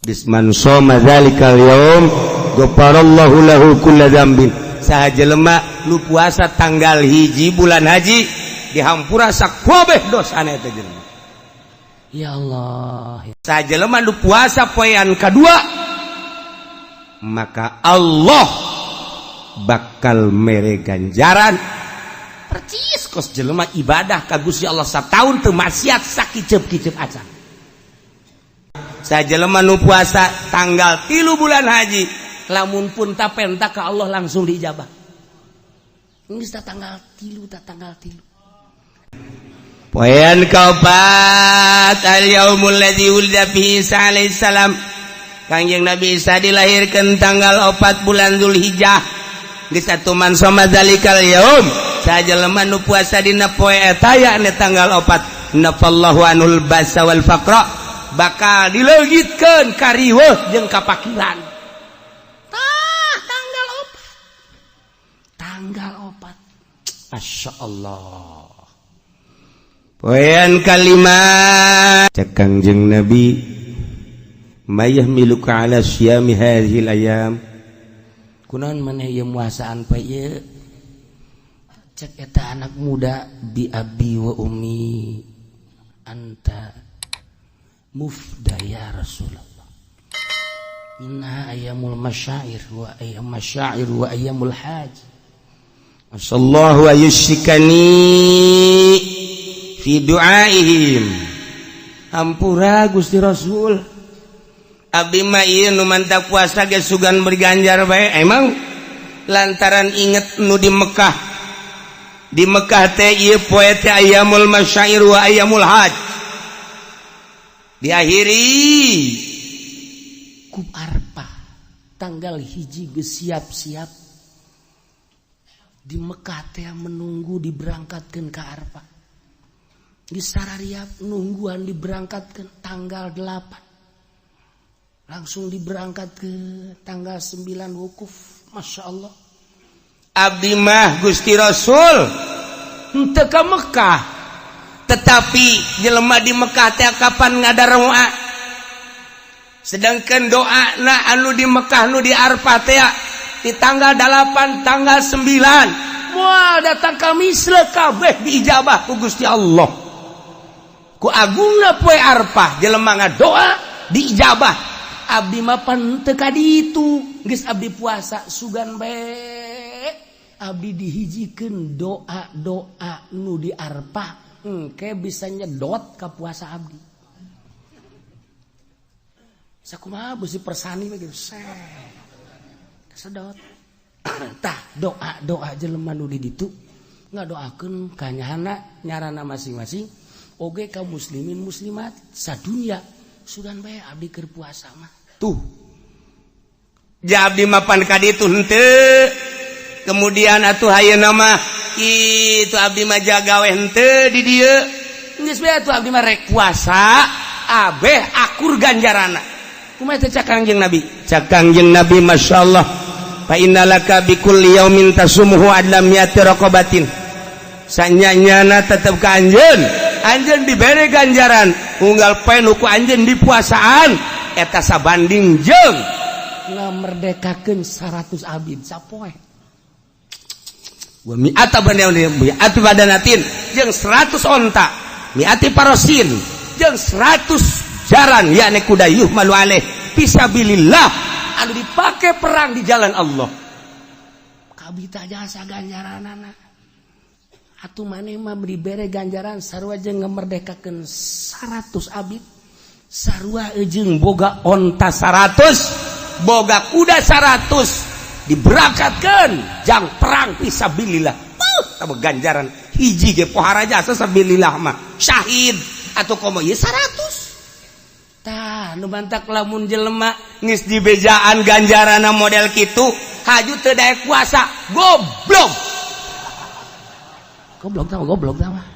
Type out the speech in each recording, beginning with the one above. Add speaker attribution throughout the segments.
Speaker 1: Bisman shoma dzalikal yaum ghafarallahu lahu kulla dzambin. Saha jelema nu puasa tanggal 1 bulan haji, dihampura sakabeh dosana eta jelema.
Speaker 2: Ya Allah.
Speaker 1: Saha jelema nu puasa poean kadua, maka Allah bakal mere ganjaran percis kos jelema ibadah ka Gusti Allah sataun teu maksiat sakiceup-kiceup acan. Saha jelema nu puasa tanggal 3 bulan haji,
Speaker 2: Lamun pun tapenta ka Allah langsung diijabah. Geus tanggal 3, ta tanggal 3.
Speaker 1: Poean kaopat, al yaumul ladzi wulida fihi Isa alaihi salam. Kangjeng Nabi Isa dilahirkan tanggal 4 bulan Zulhijjah. Geus atuh, man shoma dzalikal yaum, saha jelema nu puasa dina poe eta, yakni tanggal 4, nafallahu anul basa wal faqra, bakal dileungitkeun kariweuh jeung kapakiran.
Speaker 2: Tah, tanggal 4, tanggal 4.
Speaker 1: Masya Allah. Poean kalima, cek Kangjeng Nabi, ma yahmiluka ala siyami hadhil ayam?
Speaker 2: Kunaon maneh ieu muasaan poe ieu? Cek eta anak muda, bi abi wa ummi anta mufda ya Rasulullah, inna ayyamul masyair wa ayyam masyair wa ayyamul hajj.
Speaker 1: Asallahu ayusyikani fi du'aihim. Hampura, Gusti Rasul, abdi mah ieu nu mantak puasa ge sugan berganjar bae, emang lantaran inget nu di Mekah. Di Mekah teh ieu poe teh ayyamul masyair wa ayyamul hajj. Diakhiri
Speaker 2: ku Arpah, tanggal 1 geus siap-siap di Mekah teh menunggu diberangkatkan ke Arpah. Di sarariap nungguan diberangkatkan, tanggal 8 langsung diberangkat ke tanggal 9 wukuf. Masya Allah.
Speaker 1: Abdi mah, Gusti Rasul, henteu ka Mekah, tetapi jelema di Mekah teh kapan ngadaroa, sedangkan doa na anu di Mekah, nu di Arfah teh di tanggal 8, tanggal 9 moal datang ka misle kabeh diijabah ku Gusti Allah. Ku agungna poe Arfah, jelema ngadoa diijabah.
Speaker 2: Abdi mah pan teu ka ditu, geus abdi puasa, sugan bae abdi dihijikeun doa-doa nu di Arfah, engke bisa nyedot ka puasa abdi. Sakumaha beusi persani we gitu sedot. Tah, doa-doa jelema nu di ditu ngadoakeun kanyahana nyarana masing-masing oge ka muslimin muslimat sadunya, sugan bae abdi keur puasa mah.
Speaker 1: Tuh ja, abdi mapan ka ditu henteu. Kemudian atuh ayeuna mah itu abdi mah jagawe henteu di dieu, geus bae atuh abdi mah rek puasa abeh akur ganjarana. Kumaha teh cak Kangjeng Nabi? Cak Kangjeng Nabi, masyaallah, fa innalaka bikulli yaumin tasumuhu adla miati raqabatin. Sanyanyana tetep ka anjeun, anjeun dibere ganjaran unggal poe nu ku anjeun dipuasaan eta sabanding jeung
Speaker 2: ngamerdekakeun 100 abid sapoe.
Speaker 1: Wa mi'ata mi'ati badanatin, jeung 100 onta, mi'ati parosin, jeung 100 jaran, yakni kuda, yuhmalu alaih fisabilillah, anu dipake perang di jalan Allah.
Speaker 2: Kabita jasa ganjaranana atuh maneh mah dibere ganjaran sarua jeung ngamerdekakeun 100 abid, sarua jeung
Speaker 1: boga onta 100, boga kuda 100, diberangkatkan jang perang fisabilillah. Tambah ganjaran hiji ge pohara jasa sabilillah mah syahid atau komo ieu 100. Tah, nu mantak lamun jelema geus dibejaan ganjarana model kitu, haju teu daek puasa, goblok.
Speaker 2: Goblok tah, goblok tah mah.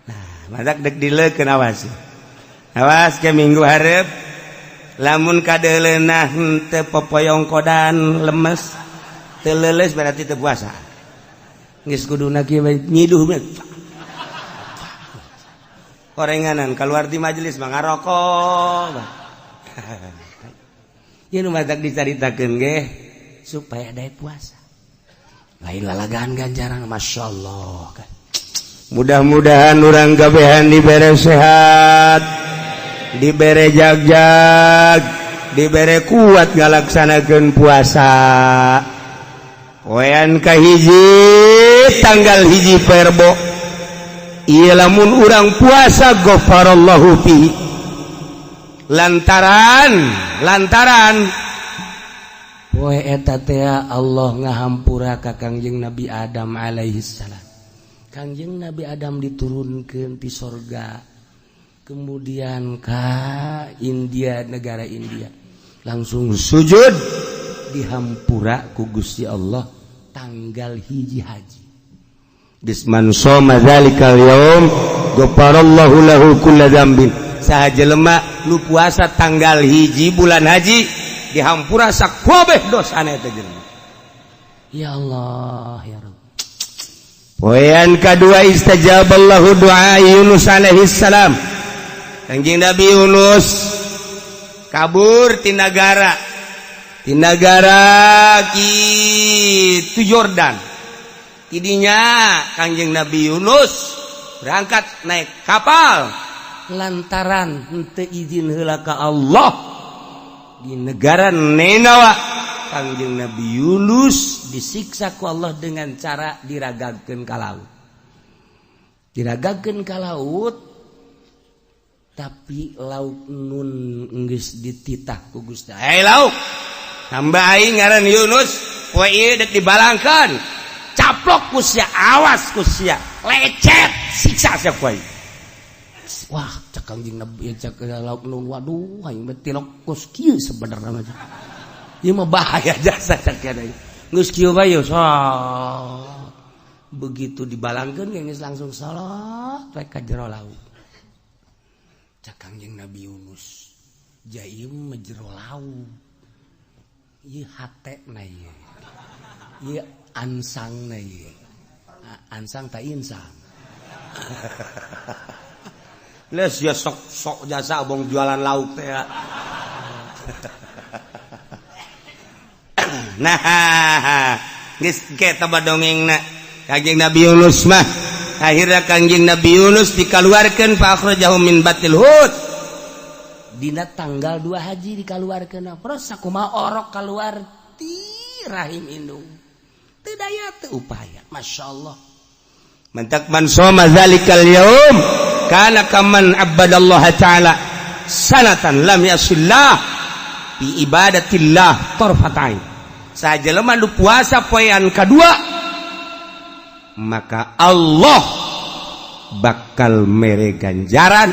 Speaker 1: Nah, mantak dek dileukeun. Awas, awas ke minggu hareup lamun kadeleunah henteu popoyong kodan lemes, teu leuleus, berarti teu puasa. Geus kuduna kieu nyiduh. Horenganan keluar di majelis mah ngarokok. Ieu nu matak dicaritakeun ge supaya daek puasa. Lain lalagaan ganjaran, Masya Allah kan.
Speaker 2: Mudah-mudahan urang kabehan dibere sehat, dibere jagjag, dibere kuat ngalaksanakeun puasa. Poean kahiji, tanggal 1 Perbo. Ieu lamun urang puasa, ghafarallahu fi, lantaran lantaran
Speaker 1: poe eta teh Allah ngahampura ka Kangjeng Nabi Adam alaihi salam. Kangjeng Nabi Adam diturunkan di sorga, kemudian ke India, negara India, langsung
Speaker 2: sujud,
Speaker 1: dihampura ku Gusti Allah tanggal 1 haji.
Speaker 2: Bisman shoma dzalikal yaum ghafarallahu lahu kulla dzambin.
Speaker 1: Saha jelema nu puasa tanggal 1 bulan haji, dihampura sakabeh dosana eta jelema. Ya Allah, ya Rabb.
Speaker 2: Poean kadua, istajaballahu du'a Yunus alaihi salam.
Speaker 1: Kanjeng Nabi Yunus kabur ti nagara, ti nagara kitu Yordan. Tidinya Kangjeng Nabi Yunus berangkat naik kapal, lantaran henteu izin heula ka Allah di negara Ninawa, Kangjeng Nabi Yunus disiksa ku Allah dengan cara diragagkeun ka laut, diragagkeun ka laut. Tapi lauk nun geus dititah ku Gusti,
Speaker 2: "Hey lauk, hamba aing ngaran Yunus, poe ieu dek dibalangkeun, caplok ku sia, awas ku sia lecet, siksa sia ku aing."
Speaker 1: Wah, cek Kangjeng Nabi, cek lauk nun, "Waduh, aing mah tilok kos kieu sebenarnya mah. Ieu mah bahaya jasa," cek geus kieu bae. So begitu dibalangkeun geus langsung salat we ka jero laut. Cek Kangjeng Nabi Yunus, "Ja ieu mah jero laut, ieu hate na ieu, ieu ansang na ieu, ansang ta insang."
Speaker 2: Les ya, sok sok jasa abong jualan lauk teh ya.
Speaker 1: Nah, geus ke taba dongengna Kangjeng Nabi Yunus mah. Akhirnya Kangjeng Nabi Yunus dikaluarkeun, fa akhrajahu min batil hut. Dina tanggal 2 haji dikaluarkeun. Terus sakumaha orok keluar ti rahim indung, teu daya teu upaya, Masya Allah.
Speaker 2: Mentak man shoma dzalikal yaum kana kaman abadallaha ta'ala sanatan lam yasillah bi ibadatillah tarfatain.
Speaker 1: Sajelema nu puasa poean kadua,
Speaker 2: maka Allah bakal mere ganjaran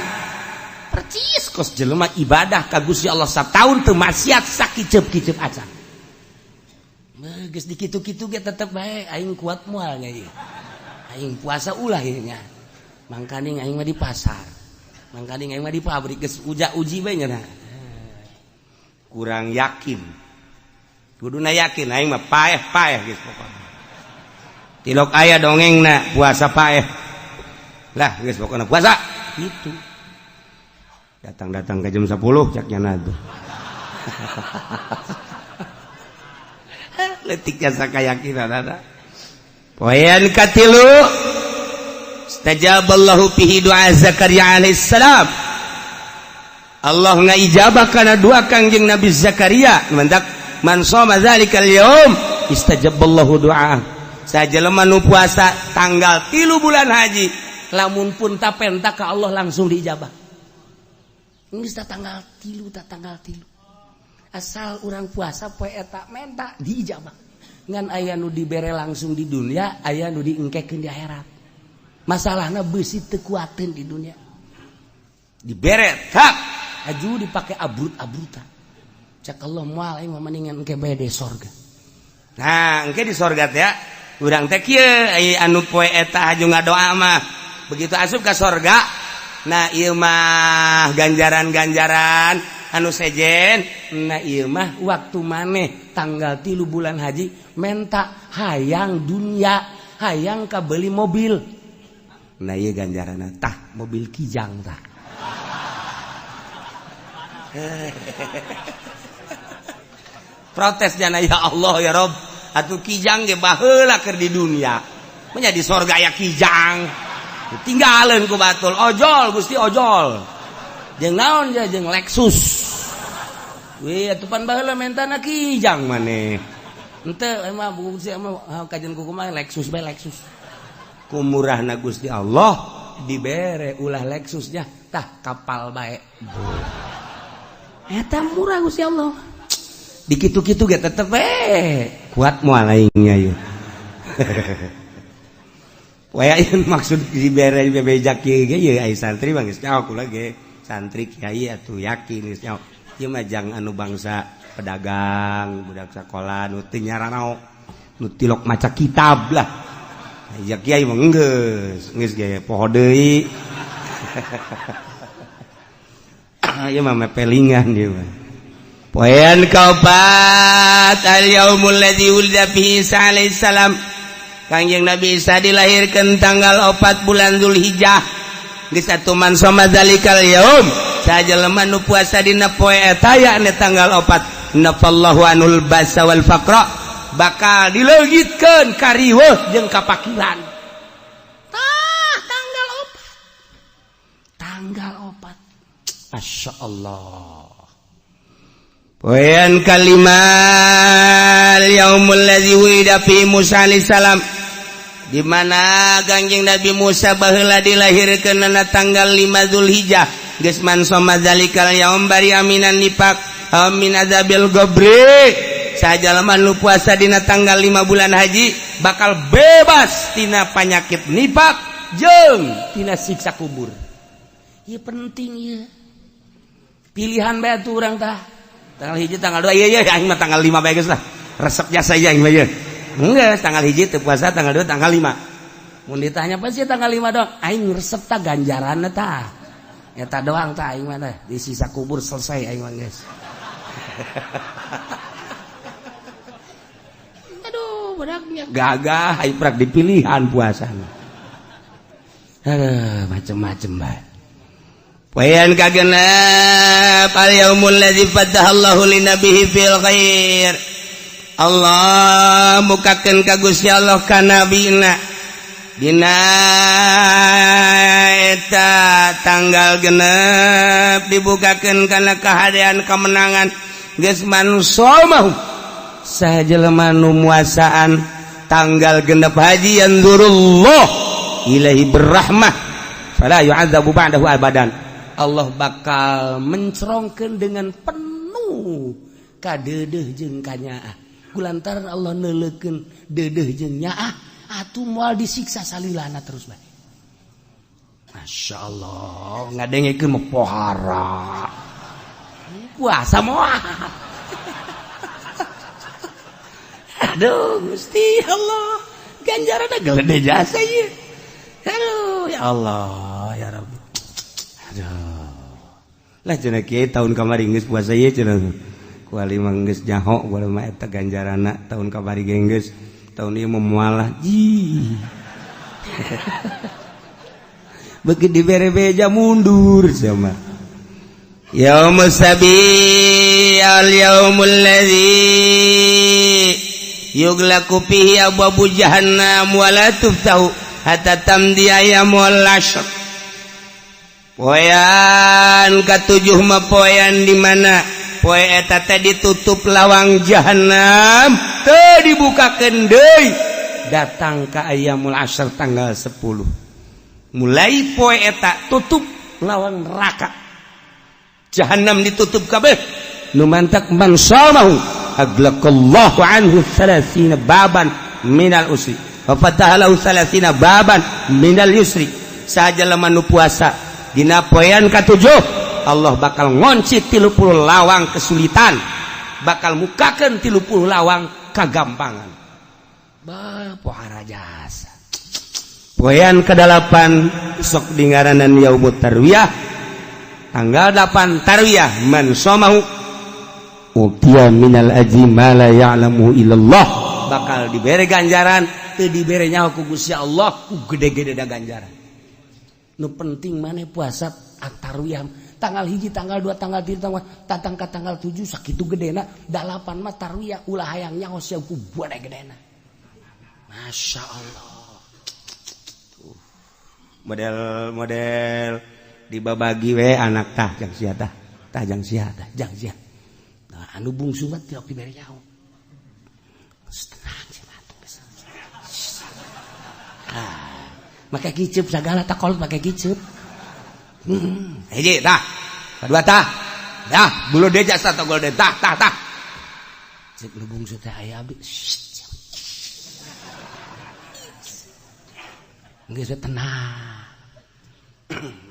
Speaker 1: percis kos jelema ibadah ka Gusti Allah sataun teu maksiat sakiceup-kiceup acan. Geus dikitu-kitu ge tetep bae aing kuat moal nya ieu. Aing puasa ulah ieu nya. Mangkaning aing mah di pasar. Mangkaning aing mah di pabrik, geus uja uji bae nya.
Speaker 2: Kurang yakin. Kuduna yakin, aing mah paeh-paeh geus pokona. Tilok aya dongengna puasa paeh. Lah, geus pokona puasa.
Speaker 1: Gitu.
Speaker 2: Datang-datang ke jam 10 cak nya tuh. Letik jasa keyakinan ada.
Speaker 1: Poean katilu,
Speaker 2: istajaballahu fihi du'a Zakaria alaihissalam. Allah ngaijabah kana doa Kangjeng Nabi Zakaria. Mendak man shoma dzalikal yaum istajaballahu du'a.
Speaker 1: Sajelema nu puasa tanggal 3 bulan haji, lamun pun tapenta ka Allah langsung diijabah. Geus tanggal 3, ta tanggal 3. Asal urang puasa poe eta menta diijabah. Ngan aya nu dibere langsung di dunia, aya nu diengkekeun di akhirat. Masalahna beusi teu kuateun di dunia.
Speaker 2: Dibere tak
Speaker 1: aju dipake abrut-abrutan. Cak Allah, moal, aing mah mendingan engke bae di sorga.
Speaker 2: Nah, engke di sorga teh urang teh kieu, anu poe eta haju ngadoa mah begitu asup ka sorga, nah ieu mah ganjaran-ganjaran anu sejen.
Speaker 1: Nah, ieu mah waktu maneh tanggal 3 bulan haji menta hayang dunia, hayang kabeli mobil. Nah, ieu ganjaranna tah mobil Kijang tah. Protes jana, ya Allah ya Rob, atuh Kijang ge baheula keur di dunia, nya di sorga aya Kijang, tinggalin ku batul. Ojol Gusti, ojol jeung naon ja, jeung Lexus. Wih, atuh pan baheula mentana Kijang maneh. Henteu emang Gusti, emang kajian ku kumaha, Lexus bae, Lexus. Ku murahna Gusti Allah dibere ulah Lexusnya tah, kapal bae. Eta murah Gusti Allah. Dikitu-kitu ge tetep kuat moal aingnya ieu. Waya ieu maksud dibere bebeja kieu ge ieu, ai santri mah geus nyaho, kula ge santri kiai atuh yakin geus nyaho. Ieu mah jang anu bangsa pedagang, budak sekolah nu teu nyaranao, nu tilok maca kitab lah. Ya kiai mah geus, geus ge poho deui. Ieu mah mepelingan ieu mah. Poean kaopat, al yaumul ladzi wulida fihi Isa alaihi salam. Kangjeng Nabi Isa dilahirkan tanggal 4 bulan Zulhijjah. Geus atuh man shoma dzalikal yaum, sajelema nu puasa dina poe eta yakni tanggal 4, nafallahu anul basa wal faqra, bakal dileungitkeun kariweuh jeung kapakiran. Tah, tanggal 4, tanggal 4, Masya Allah. Poean kalima, yaumul ladzi wulida fi Musa alaihi salam, di mana Kangjeng Nabi Musa baheula dilahirkeun na tanggal 5 Zulhijjah. Geus man shoma dzalikal yaum bari aminan nifaq min azabil qabri, sajalema nu puasa dina tanggal 5 bulan haji bakal bebas tina panyakit nifak jeung tina siksa kubur. Ieu penting ieu. Pilihan bae atuh urang tah. Tanggal 1, tanggal 2, iya iya, aing mah tanggal 5 bae geus lah. Resep jasa aing mah ieu. Enggak, tanggal 1 teu puasa, tanggal 2, tanggal 5. Mun ditanya apa sih tanggal 5 dong? Aing resep tah ganjaranna tah. Eta doang tah aing mah teh. Di sisa kubur selesai aing mah geus. Aduh, budaknya gagah aing prak dipilihan puasana. Aduh, macem-macem bae. Poean kagenep, al yaumul ladzi fatahallahu linabihi fil khair. Allah mukakeun ka Gusti Allah ka nabina dina eta tanggal 6, dibukakeun kana kahadean kemenangan. Geus man shomahu, sajelema nu muasaan tanggal 6 haji, yanzurullah ilaihi berrahmah fala yu'adzabu ba'dahu abadan. Allah bakal mencerongkeun dengan penuh kadeudeuh jeung kanyaah. Kulantaran Allah neuleukeun deudeuh jeung nyaah, atuh moal disiksa salilana terus bae. Masya Allah, ngadengekeun mah pohara. Puasa moal. Aduh, Gusti Allah, ganjaranna gede jasa ieu. Aduh, ya Allah, ya Rabbi. Aduh. Lah cenah kiai tahun kamari geus puasa ieu cenah. Kuali mah geus nyaho kuali mah eta ganjaranna tahun kamari ge geus, tahun ieu mah moal ji. Beuki dibere beja mundur sama. Yaumus sabi al yaumul ladzi yughlaqu fihi abwabu jahannam wa la tuftahu hatta tamdi ayyamul ashr. Poean katujuh mah poean di mana poe eta teh ditutup lawang jahanam, teu dibukakeun deui datang ka ayyamul ashr tanggal 10. Mulai poe eta tutup lawang neraka, jahanam ditutup kabeh. Nu mantak man shamahu aglaqallahu anhu 30 baban minal usri wa fataha lahu 30 baban minal yusri. Sajalema nu puasa dina poean katujuh, Allah bakal ngonci 30 lawang kesulitan, bakal mukakeun 30 lawang kagampangan. Bah, pohara jasa. Poean kedalapan sok dingaranan yaumut tarwiyah, tanggal 8 tarwiyah, man shamahu utiya minal ajri ma la ya'lamu illallah, bakal dibere ganjaran teu dibere nyaho ku Gusti Allah, ku gede-gede da ganjaran.
Speaker 2: Nu penting maneh puasa tarwiyah tanggal 1, tanggal 2, tanggal 3, tanggal tatang ka tanggal 7 sakitu gedena, 8 mah tarwiyah ulah hayang nyaho sia ku buat gedena. Masya Allah.
Speaker 1: Tuh. Model-model dibabagi we anak tah jang sia tah. Tah jang sia tah jang sia.
Speaker 2: Nah, anu bungsu mah tiok dibere nyaho. Tenang sih atuh geus. Ah, make kiceup sagala tak kolot make kiceup.
Speaker 1: Hiji tah. Kadua tah. Dah, bulu deja satu golden tah tah tah.
Speaker 2: Cek nu bungsu teh aya abdi. Geus tenang.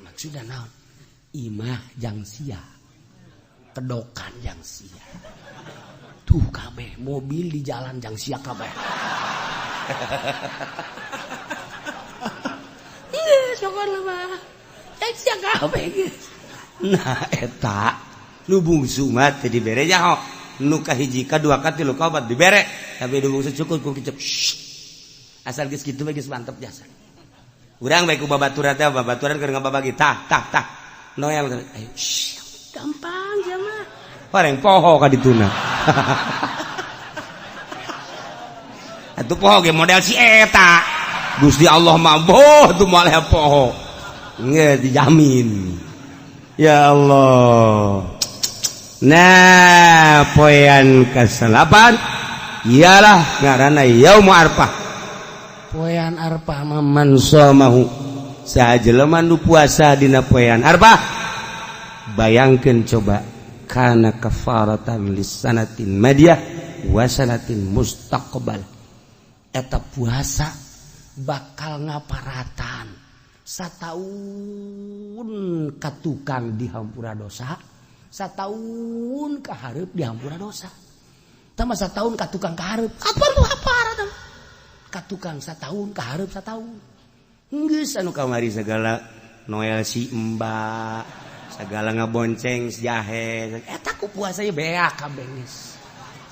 Speaker 2: Maksudna naon? Imah jang sia. Kedokan jang sia. Tuh kabeh mobil di jalan jang sia kabeh. Geus pokona mah. Jang sia kabeh geus.
Speaker 1: Nah eta nu bungsu mah teu dibere nyaho. Nu kahiji ka dua ka tilu ka opat dibere, tapi nu bungsu cukup ku kicep. Asal geus kitu mah geus mantep jasa. Urang bae ku babaturan teh babaturan keur ngababagi tah tah tah. Noel ayo
Speaker 2: gampang sia mah.
Speaker 1: Bareng poho ka dituna. Atuh poho ge model si eta. Gusti Allah mah boh tuh moal poho. Nge dijamin. Ya Allah. Nah, poean ke-8 ialah ngaranna Yaum Arfah.
Speaker 2: Poean Arfah mah
Speaker 1: man shamahu. Saha jelema nu puasa dina poean Arfah. Bayangkeun coba kana kafaratan lisanatin madiyah wa sanatin mustaqbal.
Speaker 2: Eta puasa bakal ngaparatan sataun katukang dihampura dosa, sataun kahareup dihampura dosa. Tah sataun katukang kahareup, kapan tuh haparatan? Katukang sataun kahareup sataun.
Speaker 1: Geus anu kamari segala Noel si Mbak, segala ngabonceng si jahe, eta ku puasa ieu beak kabeh geus.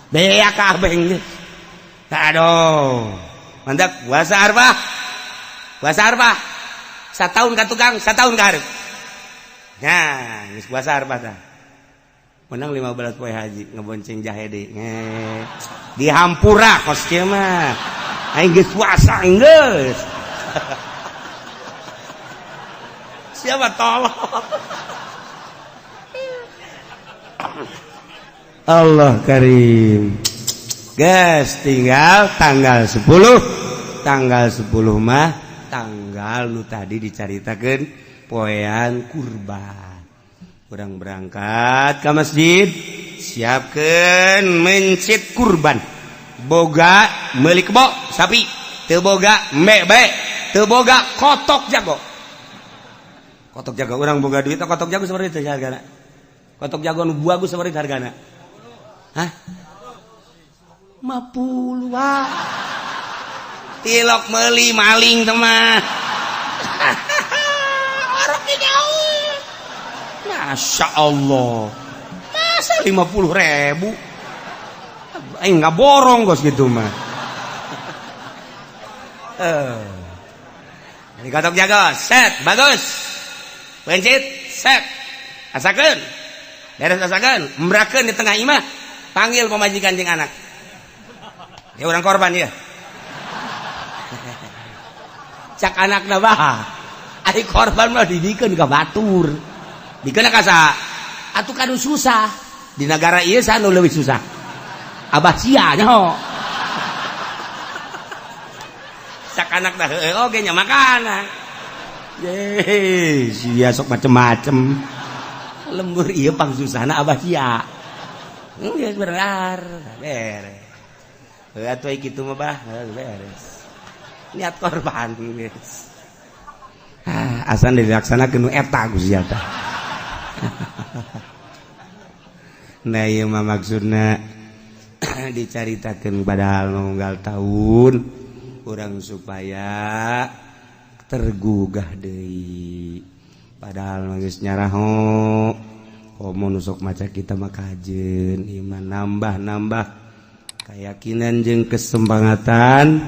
Speaker 1: Beak kabeh geus. Aduh. Mantap puasa Arfah. Puasa Arfah. Sataun ka tukang, sataun ka hareup. Nah, geus puasa Arfah tah. Menang 15 poe haji ngebonceng jahe deui. Dihampura kos kieu mah. Aing geus puasa geus. Siapa tolong? Allah Karim. Guys, tinggal tanggal 10. Tanggal 10 mah tanggal nu tadi dicaritakeun poean kurban. Urang berangkat ke masjid, siapkeun mencit kurban. Boga meuli kebo sapi, teu boga embe bae, teu boga kotok jago. Kotok jago urang boga duit kotok jago seperti itu hargana. Kotok jago nu bagus seperti hargana. Hah? 50 wah. Tilok meuli maling teh mah. Orang di jauh. Masya Allah. Masa 50.000? Aing nggak borong gos gitu mah. Ini kotok jago, set, bagus. Pencit, set. Asakeun. Beres asakeun, embrakeun di tengah imah. Panggil pemajikan jeung anak. Ya orang korban ya. Cak anakna bah. Ari korban mah didikeun ka batur. Dikeun ka saha?
Speaker 2: Atuh kanu susah.
Speaker 1: Di negara ieu saha nu leuwih susah? Abah sia nyaho. Cak anakna heueuh oge nya makana. Ye, sia sok macem-macem. Lembur ieu pangsusahna abah sia. Geus bener, beres. Atuh kitu mah bah, beres. Niat korban geus. Ah, asan dilaksanakeun nu eta ku sia tah. Nah, ieu mah maksudna dicaritakeun padahal unggal tahun urang supaya tergugah deui. Padahal mah geus nyaraho komo nu sok maca kita mah kajeun ieu mah nambah-nambah keyakinan jeung kesempangatan